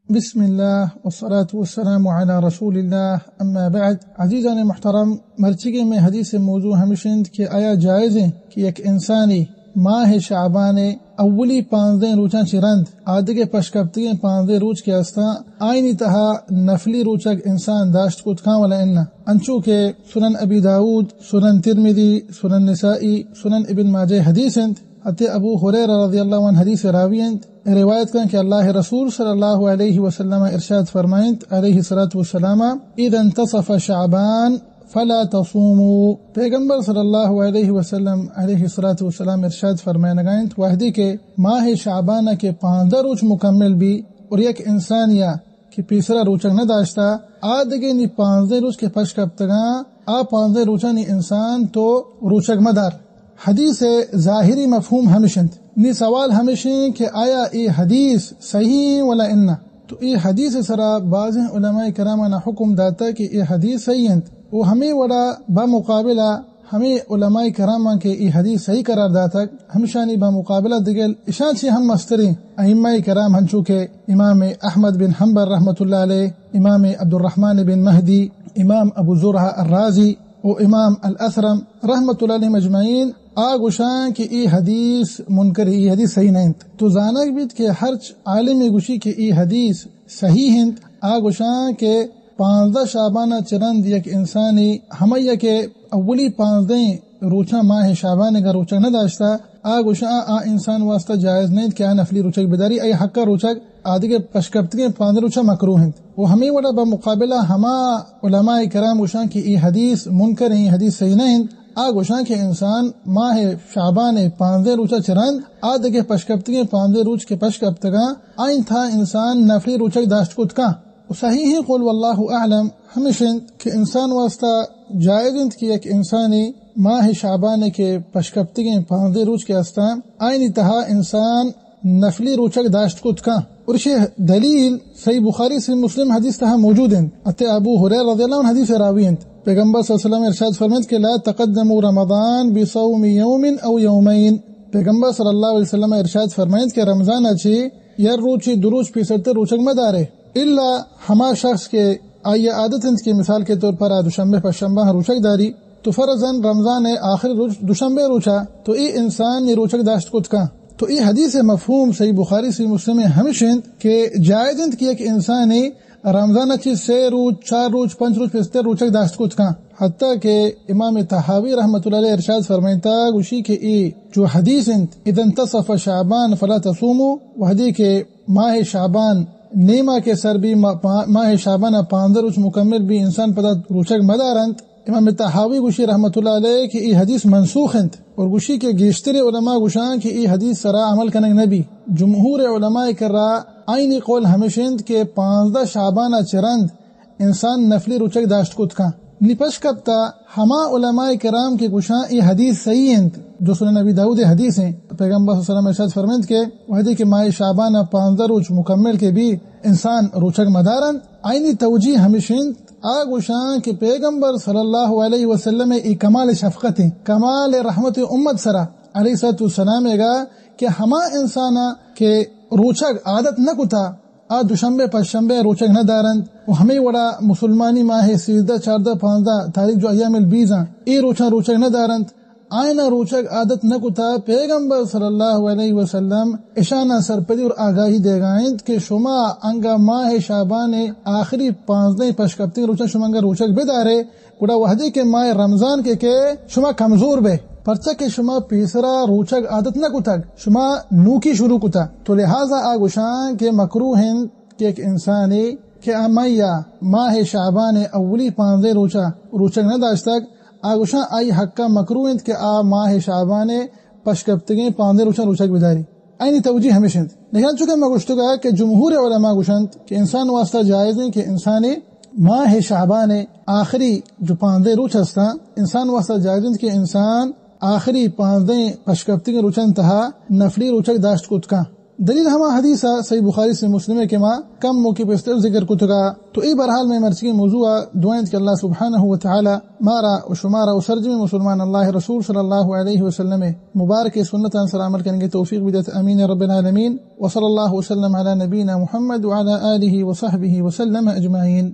بسم اللہ والصلاة والسلام علی رسول اللہ، اما بعد۔ عزیزان محترم، مرچیگیں مئے حدیث موضوع ہمیش انت کہ آیا جائز انت کہ یک انسانی ماہ شعبان اولی پانزدہ روچاں چہ رند آدگہ پشکپتگیں پانزدہ روچ کہ استاں، آئینی تہا نفلی روچگ انسان داشت کت کاں ولا اناں؟ انچو کہ سنن ابی داؤد، سنن ترمذی، سنن نسائی، سنن ابن ماجہ حدیث انت۔ حضرت ابو ہریرہ رضی اللہ عنہ حدیث راوی انت، روایت کن کہ اللہ رسول صلی اللہ علیہ وسلم ارشاد فرمائنت، علیہ الصلوۃ والسلام، اذا انتصف شعبان فلا تصوموا۔ پیغمبر صلی اللہ علیہ وسلم علیہ الصلوۃ والسلام ارشاد فرمائنگا انت، وہدے کہ ماہ شعبان کے پانزدہ روچ مکمل بی اور یک انسانیا کہ پیسرا روچگ نہ داشتا، آ دگہ نی پانزدہ روچ کہ پش کپتگاں، آ پانزدہ روچانی انسان تو روچگ مدار۔ حدیث ظاہری مفہوم ہمش انت۔ نی سوال ہمش انت کہ آیا اے حدیث صحیح ہیں ولا اناں؟ تو اے حدیث سرا بازیں علماء کرامانا حکم داتا کہ اے حدیث صحیح انت۔ و ہمیں وڑا بمقابلہ ہمیں علماء کراماں کہ اے حدیث صحیح قرار داتگ، ہمشانی بمقابلہ دگہ اشاں چی ہم مستریں ائمہ کرام ہنچو کہ امام احمد بن حنبل رحمۃ اللہ علیہ، امام عبدالرحمن بن مہدی، امام ابو زرعہ الرازی و امام الاثرم رحمۃ اللہ علیہ اجمعین، آ گوشاں کہ اے حدیث منکر، اے حدیث صحیح نہ انت۔ تو زانگ بیت کہ ہرچ عالم گوشی کہ اے حدیث صحیح انت، آ گوشاں کہ پانزدہ شعبان ء چہ رند یک انسانے ہمائی ء کہ اولی پانزدہیں روچاں ماہ شعبان ء روچگ نہ داشتہ، آ گوشاں آ انسان واسطہ جائز نہ انت کہ آ نفلی روچگ بداری، آئی حق ء روچگ آدگہ پشکپتگیں پانزدہ روچاں مکروہ انت۔ و ہمے وڑا بمقابلہ ہما علماء کرام گوشاں کہ اے حدیث منکر ہیں، اے حدیث صحیح نہ انت۔ آ گوشاں کہ انسان ماہ شعبان ء پانزدہ روچا چہ رند آ دگہ پشکپتگیں پانزدہ روچ کہ پشکپتگاں، آئین تھا انسان نفلی روچگ داشت کت کاں۔ و صحیح قول واللہ اعلم ہمش انت کہ انسان واسطہ جائز انت کہ یک انسانے ماہ شعبان ء کہ پشکپتگیں پانزدہ روچ کہ استاں، آئینی تہا انسان نفلی روچگ داشت کت کاں۔ اور اشی دلیل صحیح بخاری، صحیح مسلم حدیث تہا موجود انت۔ اتے ابو ہریرہ رضی اللہ عنہ حدیث راوی انت۔ پیغمبر صلی اللہ علیہ وسلم ارشاد فرمائنت کہ لا تقدموا رمضان بصوم یوم او یومین۔ پیغمبر صلی اللہ علیہ وسلم ارشاد فرمائنت کہ رمضان ء چہ یک روچے دو روچ پیسرتر روچگ مدارے۔ الا ہما شخص کہ آئی عادت انت کہ مثال کے طور پر آ دوشنبہ پشنبہ روچگ داری، تو فرضاً رمضان ء آخری روچ دوشنبہ روچا، تو اے انسان نی روچگ داشت کت کاں۔ تو اے حدیث مفہوم صحیح بخاری صحیح مسلم ہمش انت کہ جائز انت کہ یک انسانے رمضان ء چہ سے روچ، چار روچ، پنچ روچ پیسرتر روچگ داشت کت کاں۔ حتیٰ کہ امام طحاوی رحمۃ اللہ علیہ ارشاد فرمائتا گوشی کہ اے جو حدیث انت، اذا انتصف شعبان فلا تصوموا، وہدے کہ ماہ شعبان نیما کہ سر بی، ما-، پا-، ماہ شعبان ء پانزدہ روچ مکمل بی، انسان پدا روچگ مدارنت۔ امام طحاوی گوشی رحمت اللہ علیہ کہ اے حدیث منسوخ انت اور گوشی کہ گیشتر علماء گوشاں کہ اے حدیث سرا عمل کنگ نبی۔ جمہور علماء کرا آئینی قول ہمش انت کہ پانزدہ شعبان ء چہ رند انسان نفلی روچگ داشت کت کن۔ نی پش کپتا ہما علماء کرام کہ گوشاں اے حدیث صحیح انت، جو سنن ابی داؤد حدیث ہیں، پیغمبر صلی اللہ علیہ وسلم ارشاد فرمائنت کہ وہدے کہ ماہ شعبان ء پانزدہ روچ مکمل کے بی انسان روچگ مدارنت، آئینی توجیہ ہمش انت، آ گوشاں کہ پیغمبر صلی اللہ علیہ وسلم اے کمال شفقت ہیں، کمال رحمت امت سرا علیہ الصلوۃ والسلام گا کہ ہما انسانا کہ روچگ عادت نہ کتا، آ دوشنبے پشنبے روچگ نہ دارنت و ہمے وڑا مسلمانی ماہ سیزدہ، چاردہ، پانزدہ تاریخ جو ایام البیض آں، اے روچاں روچگ نہ دارنت، آئینا روچگ عادت نہ کتا۔ پیغمبر صلی اللہ علیہ وسلم اشانا سرپدی اور آگاہی دیگا انت کہ شما انگا ماہ شعبان آخری پانزدہ پشکپتیں روچاں شما انگا روچگ بدارے، گڑا وہدے کہ ماہ رمضان کے کہ شما کمزور بے، پرچا کہ شما پیسرا روچگ عادت نہ کتگ، شما نوکی شروع کتا۔ تو لہذا آ گوشاں کہ مکروہ انت کہ یک انسانے کہ آ ماہ یا ماہ شعبان اولی پانزدہ روچا روچگ نہ داشتگ، آ گوشاں آئی حقا مکروہ انت کہ آ ماہ شعبان پشکپتگیں پانزدہ روچا روچگ بداری۔ آئینی توجیہ ہمیش انت۔ لیکن چونکہ ما گوشتگا کہ جمہور علماء گوشنت کہ انسان واسطہ جائز انت کہ انسان ماہ شعبان آخری جو پانزدہ روچ ہستاں، انسان واسطہ جائز انت کہ انسان آخری پانزدہ پشکپتگیں روچان تہا نفلی روچگ داشت کت کن۔ دلیل ہما حدیث ء صحیح بخاری سے مسلم ء کہ ما کم موقع پیستر ذکر کتگا۔ تو اے بہرحال میں مرچی موضوع ء دعا انت کہ اللہ سبحانہ و تعالی مارا و شمارا و سرجمیں مسلمان اللہ رسول صلی اللہ علیہ وسلم مبارک سنتان سر عمل کرنے کی توفیق بدت۔ آمین رب العالمین۔ وصلی اللہ وسلم علی نبینا محمد وعلی آلہ وصحبہ وسلم اجمعین۔